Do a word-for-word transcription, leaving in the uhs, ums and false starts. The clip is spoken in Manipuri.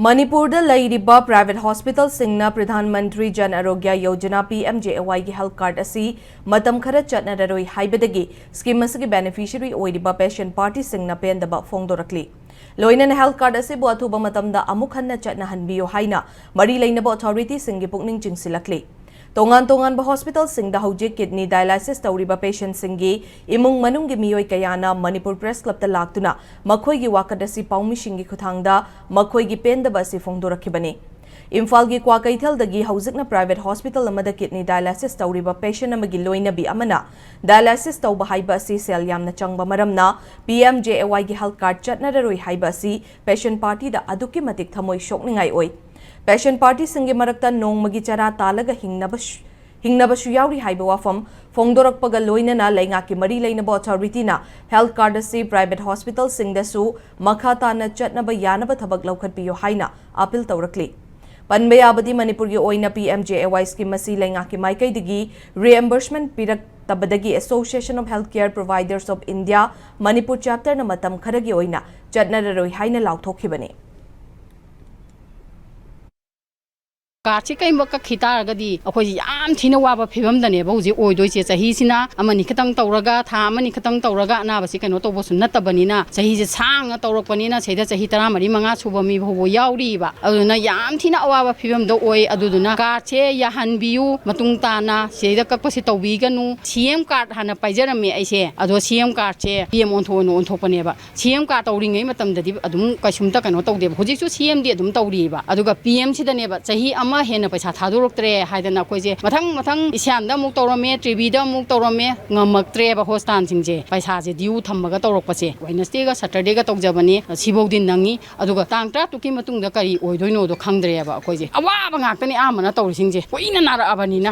ꯃꯅꯤꯄꯨꯔꯗ ꯂꯩꯔꯤꯕ private hospitalꯁꯤꯡꯅ Pradhan Mantri Jan ꯑꯔꯣꯒ꯭ꯌ Yojana, P M J A Yꯒꯤ health card ꯑꯁꯤ ꯃꯇꯝ ꯈꯔ ꯆꯠꯅꯔꯔꯣꯏ ꯍꯥꯏꯕꯗꯒꯤ scheme ꯑꯁꯤꯒꯤ beneficiary ꯑꯣꯏꯔꯤꯕ patient partyꯁꯤꯡꯅ ꯄꯦꯟꯗꯕ ꯐꯣꯡꯗꯣꯔꯛꯂꯤ꯫ ꯂꯣꯏꯅꯅ health card ꯑꯁꯤꯕꯨ ꯑꯊꯨꯕ ꯃꯇꯝꯗ ꯑꯃꯨꯛ ꯍꯟꯅ ꯆꯠꯅꯍꯟꯕꯤꯌꯨ ꯍꯥꯏꯅ ꯃꯔꯤ ꯂꯩꯅꯕ authorityꯁꯤꯡꯒꯤ ꯄꯨꯛꯅꯤꯡ ꯆꯤꯡꯁꯤꯜꯂꯛꯂꯤ꯫ ꯇꯣꯉꯥꯟ ꯇꯣꯉꯥꯟꯕ hospitalꯁꯤꯡꯗ ꯍꯧꯖꯤꯛ kidney dialysis ꯇꯧꯔꯤꯕ patientꯁꯤꯡꯒꯤ ꯏꯃꯨꯡ ꯃꯅꯨꯡꯒꯤ ꯃꯤꯑꯣꯏ ꯀꯌꯥꯅ ꯃꯅꯤꯄꯨꯔ Press Clubꯇ ꯂꯥꯛꯇꯨꯅ ꯃꯈꯣꯏꯒꯤ ꯋꯥꯀꯠ ꯑꯁꯤ ꯄꯥꯎꯃꯤꯁꯤꯡꯒꯤ ꯈꯨꯠꯊꯥꯡꯗ ꯃꯈꯣꯏꯒꯤ ꯄꯦꯟꯗꯕ ꯑꯁꯤ ꯐꯣꯡꯗꯣꯔꯛꯈꯤꯕꯅꯤ꯫ ꯏꯝꯐꯥꯜꯒꯤ ꯀ꯭ꯋꯥꯀꯩꯊꯦꯜꯗꯒꯤ ꯍꯧꯖꯤꯛꯅ private hospital ꯑꯃꯗ kidney dialysis ꯇꯧꯔꯤꯕ patient ꯑꯃꯒꯤ ꯂꯣꯏꯅꯕꯤ ꯑꯃꯅ, dialysis ꯇꯧꯕ ꯍꯥꯏꯕ ꯑꯁꯤ ꯁꯦꯜ ꯌꯥꯝꯅ ꯆꯪꯕ ꯃꯔꯝꯅ P M J A Yꯒꯤ health card ꯆꯠꯅꯔꯔꯣꯏ ꯍꯥꯏꯕ ꯑꯁꯤ patient partyꯗ ꯑꯗꯨꯛꯀꯤ ꯃꯇꯤꯛ ꯊꯃꯣꯏ ꯁꯣꯛꯅꯤꯡꯉꯥꯏ ꯑꯣꯏ꯫ Patient partyꯁꯤꯡꯒꯤ ꯃꯔꯛꯇ ꯅꯣꯡꯃꯒꯤ ꯆꯔꯥ ꯇꯥꯜꯂꯒ ꯍꯤꯡꯅꯕ ꯁꯨ-, ꯍꯤꯡꯅꯕꯁꯨ ꯌꯥꯎꯔꯤ ꯍꯥꯏꯕ ꯋꯥꯐꯝ ꯐꯣꯡꯗꯣꯔꯛꯄꯒ ꯂꯣꯏꯅꯅ ꯂꯩꯉꯥꯛꯀꯤ ꯃꯔꯤ ꯂꯩꯅꯕ authorityꯅ health card ꯑꯁꯤ private hospitalꯁꯤꯡꯗꯁꯨ ꯃꯈꯥ ꯇꯥꯅ ꯆꯠꯅꯕ ꯌꯥꯅꯕ ꯊꯕꯛ ꯂꯧꯈꯠꯄꯤꯌꯨ ꯍꯥꯏꯅ appeal ꯇꯧꯔꯛꯂꯤ꯫ ꯄꯟꯕ ꯌꯥꯕꯗꯤ, ꯃꯅꯤꯄꯨꯔꯒꯤ ꯑꯣꯏꯅ P M J A Y scheme ꯑꯁꯤ ꯂꯩꯉꯥꯛꯀꯤ ꯃꯥꯏꯀꯩꯗꯒꯤ reimbursement ꯄꯤꯔꯛꯇꯕꯗꯒꯤ Association of Healthcare Providers of India Manipur chapterꯅ ꯃꯇꯝ ꯈꯔꯒꯤ ꯑꯣꯏꯅ ꯆꯠꯅꯔꯔꯣꯏ ꯍꯥꯏꯅ ꯂꯥꯎꯊꯣꯛꯈꯤꯕꯅꯤ꯫ Cardꯁꯤ ꯀꯔꯤꯒꯨꯝꯕ ꯀꯛꯈꯤ ꯇꯥꯔꯒꯗꯤ ꯑꯩꯈꯣꯏꯁꯤ ꯌꯥꯝ ꯊꯤꯅ ꯋꯥꯕ ꯐꯤꯕꯝꯗꯅꯦꯕ ꯍꯧꯖꯤꯛ ꯑꯣꯏꯗꯣꯏꯁꯦ꯫ ꯆꯍꯤꯁꯤꯅ ꯑꯃꯅꯤ ꯈꯛꯇꯪ ꯇꯧꯔꯒ, ꯊꯥ ꯑꯃꯅꯤ ꯈꯛꯇꯪ ꯇꯧꯔꯒ ꯑꯅꯥꯕꯁꯤ ꯀꯩꯅꯣ ꯇꯧꯕꯁꯨ ꯅꯠꯇꯕꯅꯤꯅ, ꯆꯍꯤꯁꯦ ꯁꯥꯡꯅ ꯇꯧꯔꯛꯄꯅꯤꯅ, ꯁꯤꯗ ꯆꯍꯤ ꯇꯔꯥꯃꯔꯤ ꯃꯉꯥ ꯁꯨꯕ ꯃꯤ ꯐꯥꯎꯕ ꯌꯥꯎꯔꯤꯕ꯫ ꯑꯗꯨꯅ ꯌꯥꯝ ꯊꯤꯅ ꯑꯋꯥꯕ ꯐꯤꯕꯝꯗ ꯑꯣꯏ꯫ ꯑꯗꯨꯗꯨꯅ cardꯁꯦ ꯌꯥꯍꯟꯕꯤꯌꯨ, ꯃꯇꯨꯡ ꯇꯥꯅ ꯁꯤꯗꯩꯗ ꯀꯛꯄꯁꯦ ꯇꯧꯕꯤꯒꯅꯨ꯫ C M card ꯍꯥꯟꯅ ꯄꯥꯏꯖꯔꯝꯃꯦ ꯑꯩꯁꯦ, ꯑꯗꯣ C M cardꯁꯦ P M ꯑꯣꯟꯊꯣꯛ ꯑꯣꯟꯊꯣꯛꯄꯅꯦꯕ꯫ C M card ꯇꯧꯔꯤꯉꯩ ꯃꯇꯝꯗꯗꯤ ꯑꯗꯨꯝ ꯀꯩꯁꯨꯝꯇ ꯀꯩꯅꯣ ꯇꯧꯗꯦꯕ꯫ ꯍꯧꯖꯤꯛꯁꯨ C Mꯗꯤ ꯑꯗꯨꯝ ꯇꯧꯔꯤꯕ꯫ ꯑꯗꯨꯒ P Mꯁꯤꯗꯅꯦꯕ ꯆꯍꯤ ꯑꯃ ꯍꯦꯟꯅ ꯄꯩꯁꯥ ꯊꯥꯗꯣꯔꯛꯇ꯭ꯔꯦ ꯍꯥꯏꯗꯅ ꯑꯩꯈꯣꯏꯁꯦ ꯃꯊꯪ ꯃꯊꯪ ꯏꯁꯥꯝꯗ ꯑꯃꯨꯛ ꯇꯧꯔꯝꯃꯦ, ꯇ꯭ꯔꯤꯕꯤꯗ ꯑꯃꯨꯛ ꯇꯧꯔꯝꯃꯦ, ꯉꯝꯃꯛꯇ꯭ꯔꯦꯕ ꯍꯣꯁꯇꯥꯟꯁꯤꯡꯁꯦ꯫ ꯄꯩꯁꯥꯁꯦ due ꯊꯝꯃꯒ ꯇꯧꯔꯛꯄꯁꯦ꯫ Wednesdayꯒ Saturdayꯒ ꯇꯧꯖꯕꯅꯤ, ꯑꯗꯨꯒ ꯇꯥꯡ ꯇꯔꯥꯇꯔꯨꯛꯀꯤ ꯃꯇꯨꯡꯗ ꯀꯔꯤ ꯑꯣꯏꯗꯣꯏꯅꯣꯗꯣ ꯈꯪꯗ꯭ꯔꯦꯕ ꯑꯩꯈꯣꯏꯁꯦ꯫ ꯑꯋꯥꯕ ꯉꯥꯛꯇꯅꯤ ꯑꯌꯥꯝꯕꯅ ꯇꯧꯔꯤꯁꯤꯡꯁꯦ, ꯀꯨꯏꯅ ꯅꯥꯔꯛꯑꯕꯅꯤꯅ꯫